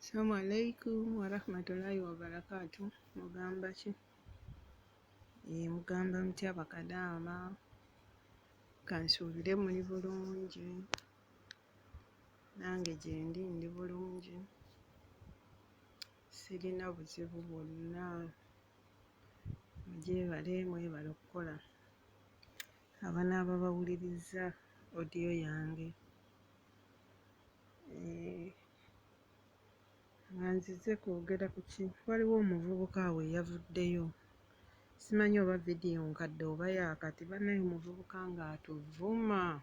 Assalamu alaikum warahmatullahi wabarakatu. Mugamba ki? Mugamba mutya bakadaama? Kansuubire muli bulungi. Nange gyendi ndi bulungi, sirina buzibu bwonna. Mugyebale mwebale okukola. Abanaaba bawulirizza audio yange. Nga nzize kwogera ku ki? Waliwo omuvubuka awo eyavuddeyo, simanyi oba vidiyo nkadde oba yaakati, bannaye omuvubuka ng'atuvuma.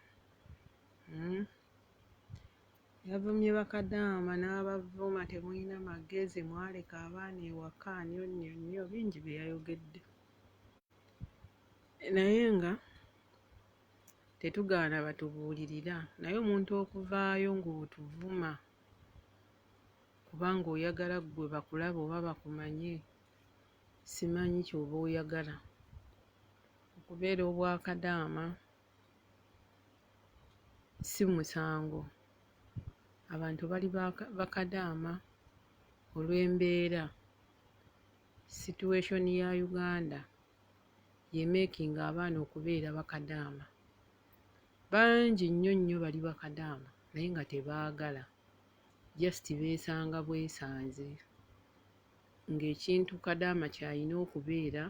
Yavumye bakadaama n'abavuma, temulina magezi, mwaleka abaana ewaka, nnyo nnyo nnyo, bingi bye yayogedde. Naye nga tetugaana batubuulirira, naye omuntu okuvaayo ng'otuvuma kubanga oyagala ggwe bakulabe oba bakumanye, simanyi ky'oba oyagala. Okubeera obwakadaama si musango. Abantu bali bakadaama olw'embeera, situation ya Uganda y'emakinga abaana okubeera bakadaama. Bangi nnyo nnyo bali bakadaama naye nga tebaagala, just beesanga bwesanze ng'ekintu kadaama ky'alina okubeera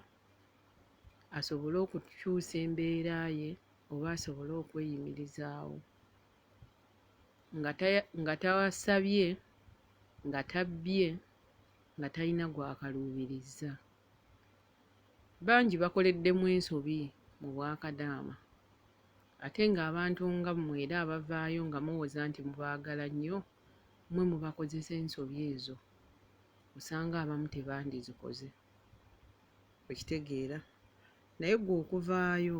asobole okukyusa embeera ye oba asobole okweyimirizaawo nga tasabye, nga tabbye, nga talina gw'akaluubirizza. Bangi bakoleddemu ensobi mu bwakadaama ate ng'abantu nga mmwe era abavaayo nga muwoza nti mubaagala nnyo, mmwe mubakozesa ensobi ezo, osanga abamu tebandizikoze. Okitegeera? Naye ggwe okuvaayo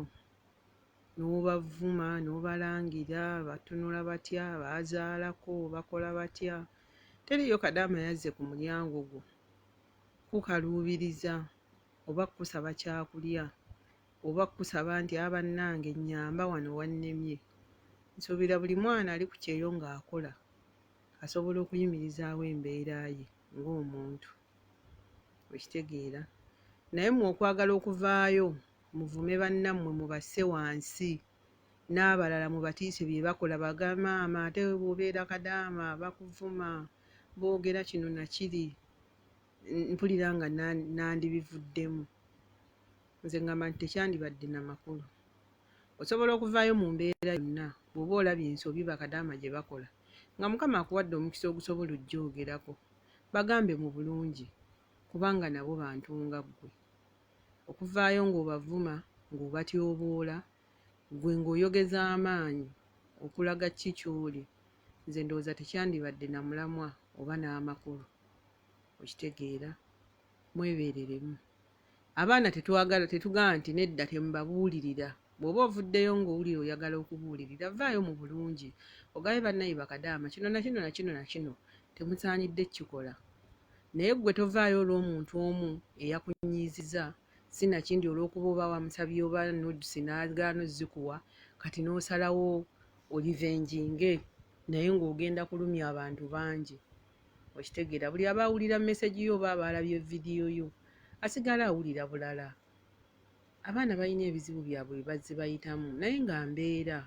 n'obavuma n'obalangira batunula batya, baazaalako, bakola batya, teriiyo kadaama yazze ku mulyango gwo kukaluubiriza oba kukusaba kyakulya oba kukusaba nti a bannange nnyamba wano wannemye. Nsuubira buli mwana ali ku kyeyo ng'akola asobola okuyimirizaawo embeera ye ng'omuntu. Okitegeera? Naye mmwe okwagala okuvaayo muvume bannammwe mubasse wansi n'abalala mubatiise bye bakola bagambe maama ate bw'obeera kadaama bakuvuma boogera kino na kiri, mpulira nga nandibivuddemu. Nze ngamba nti tekyandibadde na makulu. Osobola okuvaayo mu mbeera yonna bw'oba olabye ensobi bakadaama gye bakola nga Mukama akuwadde omukisa ogusobola okugyogerako, bagambe mu bulungi kubanga nabo bantu nga ggwe. Okuvaayo ng'obavuma, ng'obatyoboola, ggwe ng'oyogeza amaanyi okulaga ki ky'oli, nze ndowooza tekyandibadde na mulamwa oba n'amakulu. Okitegeera? Mwebeereremu. Abaana tetwagala tetugamba nti nedda temubabuulirira. Bw'oba ovuddeyo ng'owulira oyagala okubuulirira, vaayo mu bulungi ogambe bannaye bakadaama kino na kino na kino na kino temusaanidde kukikola. Naye ggwe tovaayo olw'omuntu omu eyakunyiizizza sinakindi olw'okuba oba wamusabye oba nudes n'agaana ozzikuwa kati n'osalawo olivenjinge naye ng'ogenda kulumya abantu bangi. Okitegeera? Buli aba awulira message yo oba aba alabye vidiyo yo asigala awulira bulala. Abaana balina ebizibu byabwe bye bazze bayitamu naye nga mbeera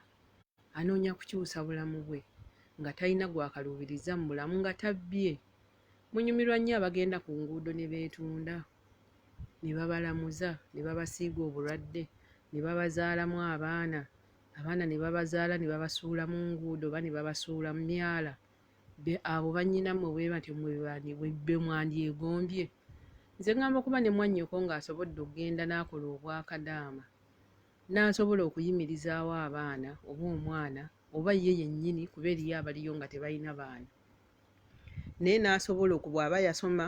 anoonya kukyusa bulamu bwe nga talina gw'akaluubirizza mu bulamu nga tabbye. Munyumirwa nnyo abagenda ku nguudo ne beetunda ne babalamuza ne babasiiga obulwadde ne babazaalamu abaana, abaana ne babazaala ne babasuula mu nguudo oba ne babasuula mu myala. Abo bannyinammwe bwe batyo mmwe be mwandyegombye? Nze ŋŋamba okuba ne mwannyoko ng'asobodde okugenda n'akola obwakadaama n'asobola okuyimirizaawo abaana oba omwana oba ye yennyini kuba eriyo abaliyo nga tebalina baana naye n'asobola bw'aba yasoma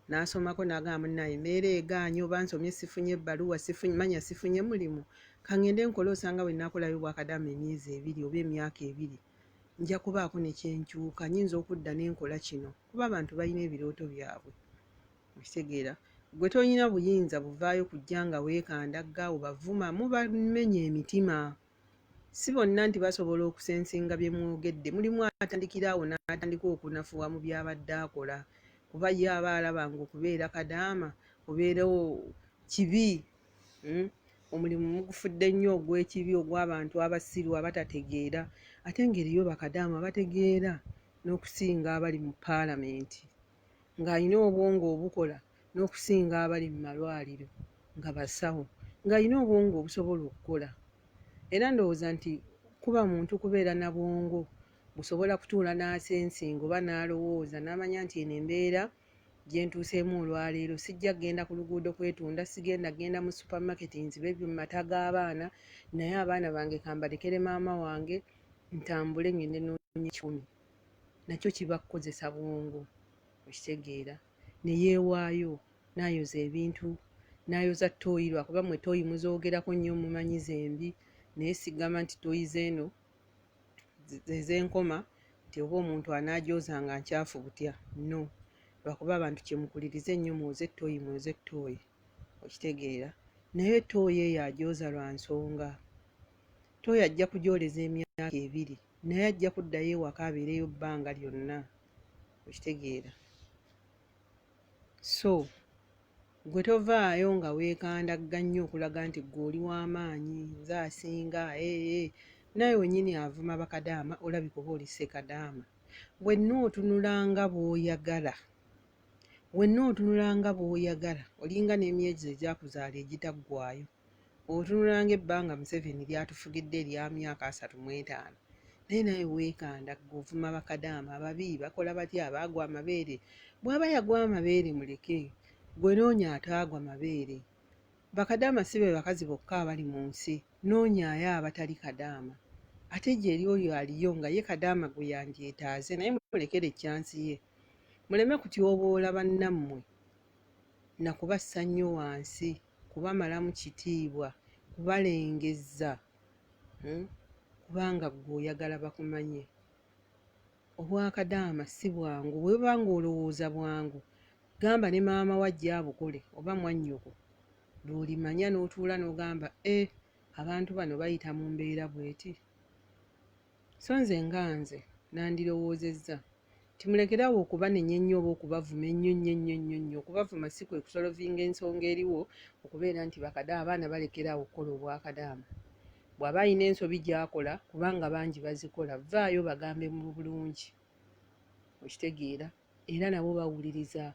n'asomako n'agamba munnaye embeera egaanye oba nsomye sifunye ebbaluwa sifunye manya sifunye mulimu kangende nkole osanga bwe nnaakolayo obwakadaama emyezi ebiri oba emyaka ebiri nja kubaako ne kyenkyuka nyinza okudda ne nkola kino kuba abantu balina ebirooto byabwe. Okitegeera? Ggwe tolina buyinza buvaayo kujja nga weekandagga obavuma mubamenya emitima. Si bonna nti basobola okusensinga bye mwogedde. Mulimu atandikira awo n'atandika okunafuwa mu by'abadde akola kuba ye aba alaba ng'okubeera kadaama kubeerawo kibi. Omulimu mugufudde nnyo ogw'ekibi, ogw'abantu abasiru abatategeera, ate ng'eriyo bakadaama bategeera n'okusinga abali mu paalamenti, ng'alina obwongo obukola n'okusinga abali mu malwaliro nga basawo, ng'alina obwongo obusobola okukola. Era ndowooza nti kuba muntu kubeera na bwongo busobola kutuula n'asensinga oba n'alowooza n'amanya nti eno embeera gye ntuuseemu olwaleero sijja kugenda ku luguudo kwetunda, sigenda kugenda mu supamaketi nzibe mata g'abaana, naye abaana bange kambalekere maama wange ntambule ngende noonye ekikumi. Nakyo kiba kukozesa bwongo, okitegeera, ne yeewaayo n'ayoza ebintu, n'ayoza ttooyi, lwakuba mmwe ttooyi muzoogerako nnyo mumanyi zembi, naye sigamba nti ttooyi z'eno z'enkoma nti oba omuntu anaagyoza nga nkyafu butya, no, lwakuba abantu kye mukuliriza ennyo mwoze ttooyi, mwoze ttooyi, okitegeera, naye ttooyi eyo agyoza lwa nsonga. Ttooyi ajja kugyoleza emyaka ebiri naye ajja kuddayo ewaka abeereyo bbanga lyonna, okitegeera. So gwe tovaayo nga weekandagga nnyo okulaga nti gwe oli w'amaanyi, nze asinga, ee, naawe wennyini avuma bakadaama olabika oba oli ssekadaama. Wenna otunula nga bw'oyagala, wenna otunula nga bw'oyagala, olinga n'emyezi egyakuzaala egitaggwaayo. Otunula ng'ebbanga Museveni ly'atufugidde erya myaka 35, naye nawe weekandagga ovuma bakadaama ababi, bakola batya, baagwa amabeere. Bw'aba yagwa amabeere muleke, ggwe noonya ataagwa mabeere. Bakadaama si be bakazi bokka abali mu nsi, noonyaayo abatali kadaama. Ate gyeri oyo aliyo nga ye kadaama gwe yandyetaaze, naye mulekere chance ye. Muleme kutyoboola bannammwe na kubassa nnyo wansi, kubamalamu kitiibwa, kubalengezza, kubanga ggwe oyagala bakumanye. Obwakadaama si bwangu, bwe buba ng'olowooza bwangu, gamba ne maama wo ajje abukole oba mwannyoko, lw'olimanya n'otuula n'ogamba eh abantu bano bayita mu mbeera bw'eti. So nze nga nze nandirowoozezza nti mulekere awo okubanenya ennyo oba okubavuma ennyo nnyo ennyo ennyo nnyo. Okubavuma si kwe kusolovinga ensonga eriwo okubeera nti bakada abaana balekera awo okukola obwakadaama. Bw'aba alina ensobi gy'akola kubanga bangi bazikola, vaayo bagambe mu bulungi, okitegeera, era nabo bawuliriza.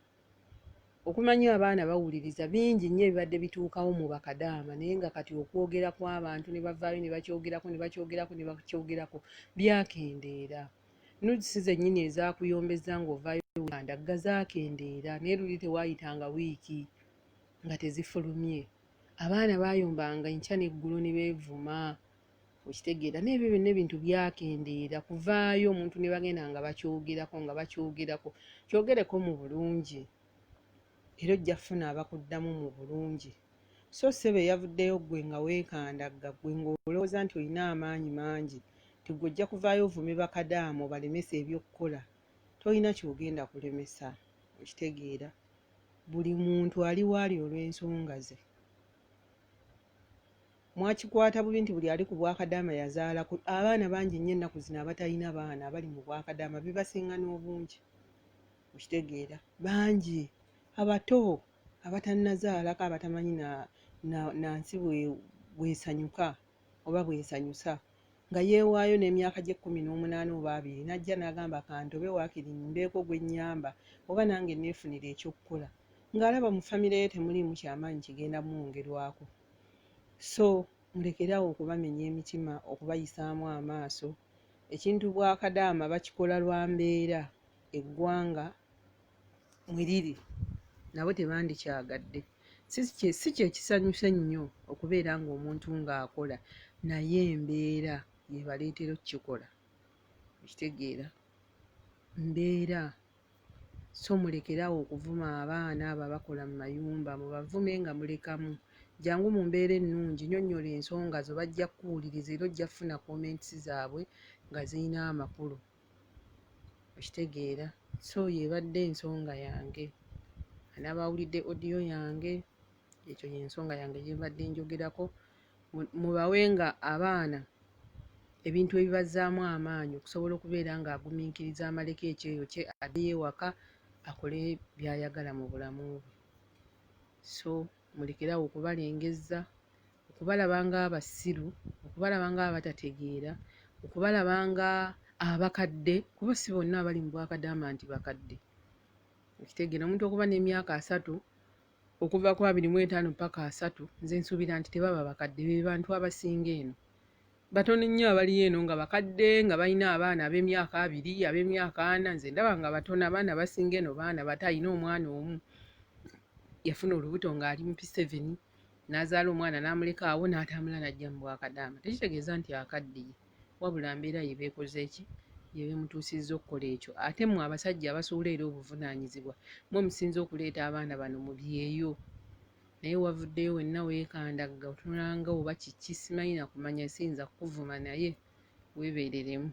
Okumanya abaana bawuliriza bingi nnyo ebibadde bituukawo mu bakadaama, naye nga kati okwogera kw'abantu ne bavaayo ne bakyogerako ne bakyogerako ne bakyogerako byakendeera. Nudes zennyini ezaakuyombezza ng'ovaayo wekandagga zaakendeera, naye luli tewaayitanga wiiki nga tezifulumye. Abaana baayombanga enkya n'eggulo ne beevuma, okitegeera, n'ebyo byonna ebintu byakendeera kuvaayo omuntu ne bagenda nga bakyogerako nga bakyogerako. Kyogereko mu bulungi era ojja kufuna abakuddamu mu bulungi. So ssebo eyavuddeyo ggwe nga weekandagga, ggwe ng'olowooza nti olina amaanyi mangi, nti ggwe ojja kuvaayo ovume bakadaama obalemese eby'okukola, tolina ky'ogenda kulemesa, okitegeera. Buli muntu ali waali olw'ensonga ze. Mwakikwata bubi nti buli ali ku bwakadaama yazaala ku abaana bangi nnyo ennaku zino abatalina baana abali mu bwakadaama bibasinga n'obungi, okitegeera, bangi abato abatannazaalako abatamanyi na, na, na nsi bwesanyuka oba bwesanyusa, nga yeewaayo n'emyaka gye 18 oba 20 n'ajja n'agamba kantobe waakiri mbeeko gwe nnyamba oba nange neefunire ekyokukola, ng'alaba mu famire ye temuliimu kyamaanyi kigenda mwongerwako. So mulekere awo okubamenya emitima, okubayisaamu amaaso. Ekintu bwakadaama bakikola lwa mbeera eggwanga mwe liri, nabo tebandikyagadde. Si kye kisanyusa ennyo okubeera ng'omuntu ng'akola, naye embeera y'ebaleetera okukikola, okitegeera, mbeera. So mulekere awo okuvuma abaana abo abakola mu mayumba, mubavume nga mulekamu. Jangu mu mbeera ennungi, nyonnyola ensonga zo, bajja kukuwuliriza era ojja kufuna comments zaabwe nga zirina amakulu, okitegeera. So y'ebadde ensonga yange. Anaaba awulidde audio yange, ekyo y'ensonga yange gye mbadde njogerako. Mubawe nga abaana ebintu ebibazzaamu amaanyi okusobola okubeera ng'agumiikiriza amaleko ekyeyo kye addeyo ewaka akole by'ayagala mu bulamu bwe. So mulekere awo okubalengezza, okubalaba ng'abasiru, okubalaba ng'abatategeera, okubalaba nga abakadde, kuba si bonna abali mu bwakadaama nti bakadde. Okitegeera, omuntu okuba n'emyaka 30, okuva ku 25 ppaka 30, nze nsuubira nti tebaba bakadde, be bantu abasinga eno. Batono nnyo abaliyo eno nga bakadde, nga balina abaana ab'emyaka 20, ab'emyaka 40, nze ndaba nga batono. Abaana abasinga eno baana bato, alina omwana omu, yafuna olubuto ng'ali mu P7, n'azaala omwana n'amuleka awo n'atambula n'ajja mu bwakadaama. Tekitegeeza nti akaddiye, wabula mbeera ye beekoze ki, ye beemutuusizza okukola ekyo. Ate mmwe abasajja abasuula era obuvunaanyizibwa, mmwe musinze okuleeta abaana bano mu byeyo. Naye wavuddeyo wenna weekandagga, otunula nga oba kiki, simanyi na kumanya, siyinza kukuvuma naye weebeereremu.